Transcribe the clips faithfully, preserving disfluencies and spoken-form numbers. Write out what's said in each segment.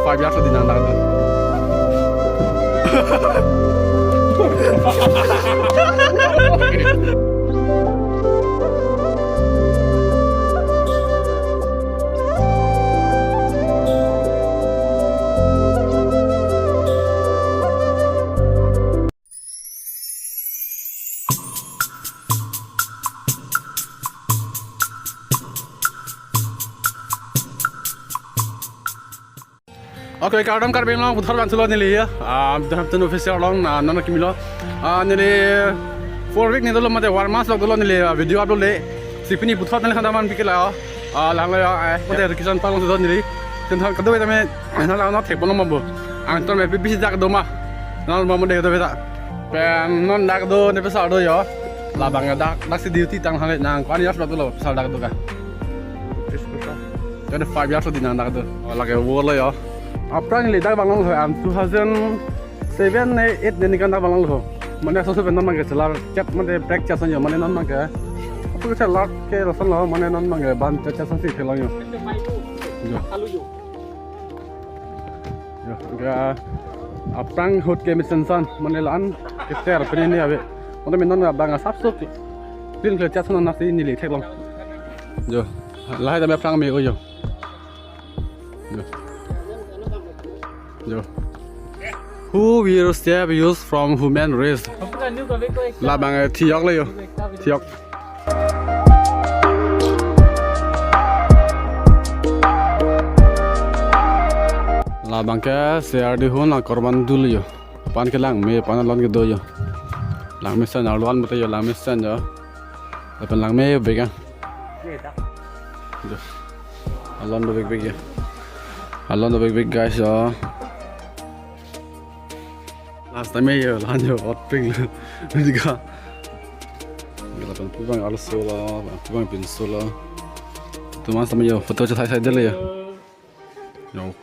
Five years di nang dak. Okay, kardom Karbi Anglong, puthot vangthulo neli ya. Ah, Hampton office along, ah, non kimi lo. Ah, neli four week ni dolo mate one month lo dolo neli, ah, video upload le. Si pini puthot neli khandaman pikir la. Ah, lang lo ya, eh, mate education palong dolo neli. Tentang kedua tame, nang lang no thek bono mambo. Angton me pipisi dak doma. Nang mambo de do beta. Pen non dak do ne pesal do yo. Labang ya dak, dak si duty tang hang nang kwan ya lo dolo, pesal dak do ka. Twenty-five years di nang dak do. Oh, lake wo lo yo. Aphrang le dak bang long ho, am two thousand seven ne eight ne nikan dak bang long ho. Mane so so pen non mangke chelar chat mane break chat yo mane non mangke. Apu chelar ke lason lo mane non mangke ban chat chat si theklong yo. Yo. Yo, ga aphrang ahut ke mesen san mane lan keter pini ni ave. Mane non bang asap sok. Pin ke chat san nasi neli theklong. Yo, lahai tame aphrang me o yo. Yo. Yo. Who will save youth from human race? Labang, eh, thiok le yo. Thiok. Labang ke C R D hon akorban dul yo. Pan ke langme, pan alon kedo yo. Langmesen alon mate yo, langmesen yo. Lapen langme yo bega. Yo. Alon dovekvek yo. Alon dovekvek guys yo. Last time yo, lan yo, otpik lo. Jika. Lapen pu abang arloso lo, pu abang pinso lo. Teman sama yo, foto chethai sai dele yo. Yo,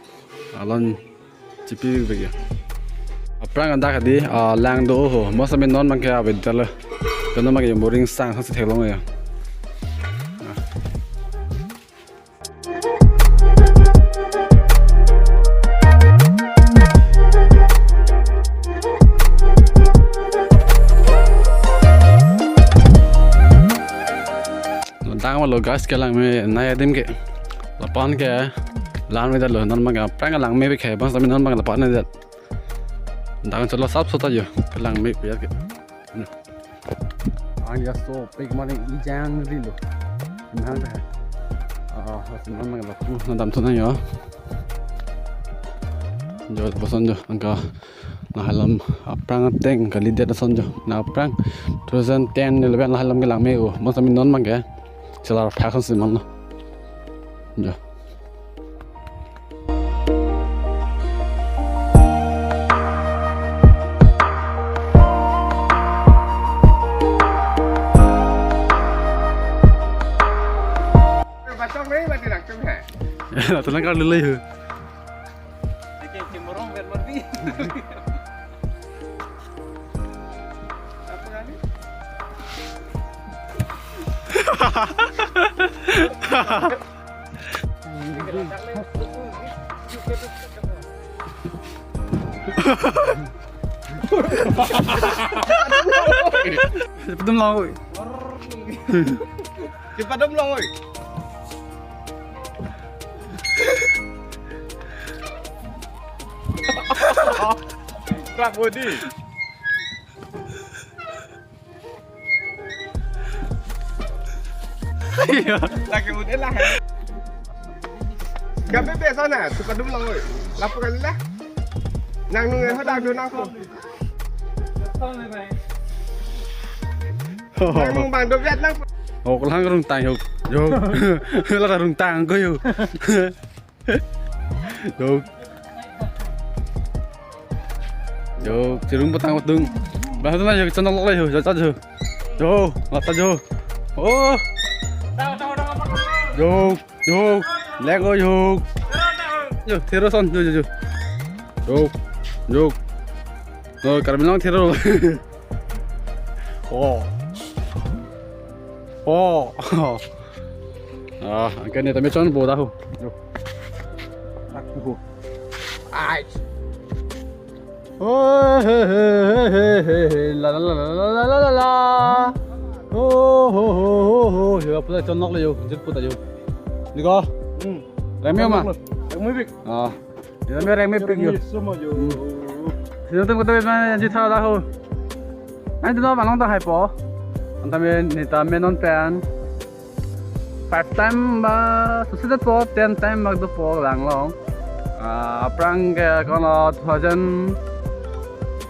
alon chipivekvek yo. Aphrang dak hadi, ah, lang do ho. Mosami non mangke avedetlo. Pen non mangke yo boring sang si theklong yo. Ah. Dang lo guys, kelang me nai adim ke. Lapu-an ke lang me dalo, non mangke aphrang lang me bikhe, bang sami non mangke lapu-an det. Dang cholo sap sota yo, kelang me pia ke. Ang ya so pik mane ijang rilo. Nang dah. Ah, non mangke lapu, non dam thunang yo. Jo, boson jo, angka. Nang halam aphrang ateng kalidet ason jo. Nang aphrang two thousand ten eleven nang halam kelang me o. Mosami non mangke chelar thak si man lo. Jo. Bachok nahi bati rangchum hai. Latum nang kar lele ho. Oke, cimorong biar mati. Apa kali? Cepat dong, Long, oi. Cepat dong, Long, oi. Prak bodi. Iya. Lagi udah lah. Gabe besa na, cepat dong, Long, oi. Lapu kali lah. Nang nung eh, hodak dong nang ko. Nang nung bang dobiat nang. Oh, kelang rung tang yo. Yo. Lah rung tang ko yo. Yo. Yo, chirung patang patung. Bah tu na yo, channel lo yo, yo, yo. Yo, mata yo. Oh. Yo. Yo, lego yo. Yo, thero son, yo, yo, yo. Yo, yo. No, Karbi Anglong thero. Oh. Oh. Ah, angke ne tame chonpo dah ho. Yo. Aku ho. Ai. Oh, he, he, he, he, he, he. La, la, la. Oh, ho, ho, ho, ho. Yo, pula chonok le yo. Jit puta yo. Diko. Hmm. Rengme ma? Rengme pik. Ah. Yo, me rengme pik yo. Rengme semua yo. Hmm. Sino tum kata bima jitha dah ho. Nanti tu malong ta hai po. Anta me neta me non pen. Five time ba succeedpo, ten time ba dopo lang long. Ah, aphrang ke kono two thousand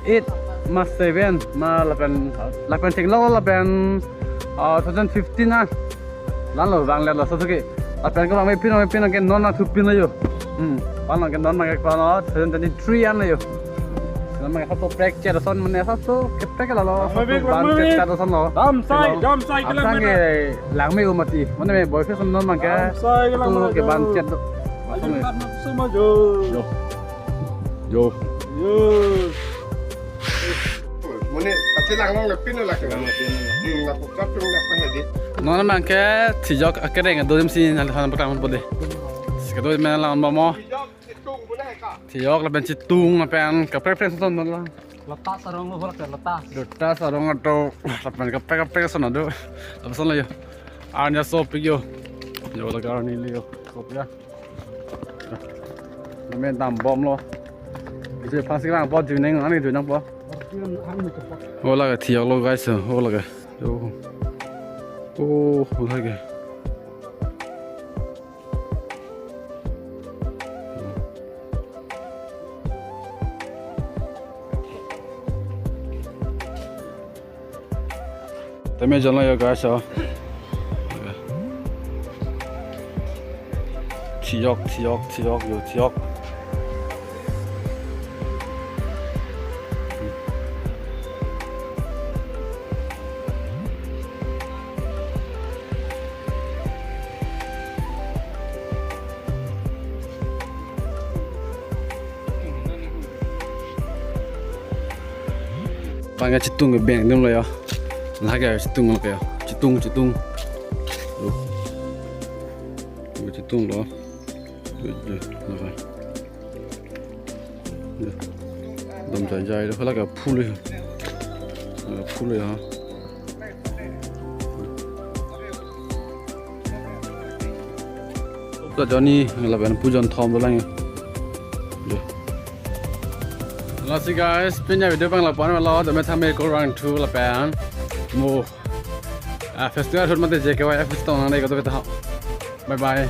eight ma seven ma lapen lapen theklong lapen, ah, two thousand fifteen a. Lalo vang le laso thuke. Lapen ko vang me pin me pin ke non na thu pin lo yo. Hmm, vang ke non ma ke kono two thousand twenty-three an lo yo. Nama hap prek chet ason mane hap to keprek lalo, hap to ban chet chet ason lo. Dam sai, dam sai ke lang mane. Langme ko mati. Mane me boy face non mangke. Dam sai ke lang mane. Ke ban chet do. Ayo, kat nak semua jo. Yo. Yo. Yo. Mane, pasti lang lang lepin lah ke. Hmm, lapok cap tung lah pang di. Non mangke thijok akereng do dim si nal han pakam bode. Sekedo me lang mo. Thijok lapen chitung lapen kaprek prek son la. Lota sarong lo, lota. Lota sarong ato lapen kaprek kaprek son do. Lapen son lo yo. Arni sopik yo. Yo la arni le yo. Sopik ya. Lamen dam bom lo. Isi pasi lang po juneng ani juneng po. Hola ke thijok lo guys, hola ke. Yo. Oh, hola ke. Tame jalo yo guys, oh. Thijok, thijok, thijok, yo, thijok. Bang ya chitung ke beng dum lo ya. Lake chitung lo ya. Chitung, chitung. Tuh. Tuh, chitung lo. Tuh, tuh, tuh. Ya. Dam jai jai lo, lake phul lo. Ya, phul lo ya. Lapen Johnny lapen pujon thom dolang ya. Ya. Lasi guys, pini video abang lapu-an lo, tame thame ko rang thu lapen mo, ah, festival ahut mate J K Y F festival nang dei ko to kita. Bye bye.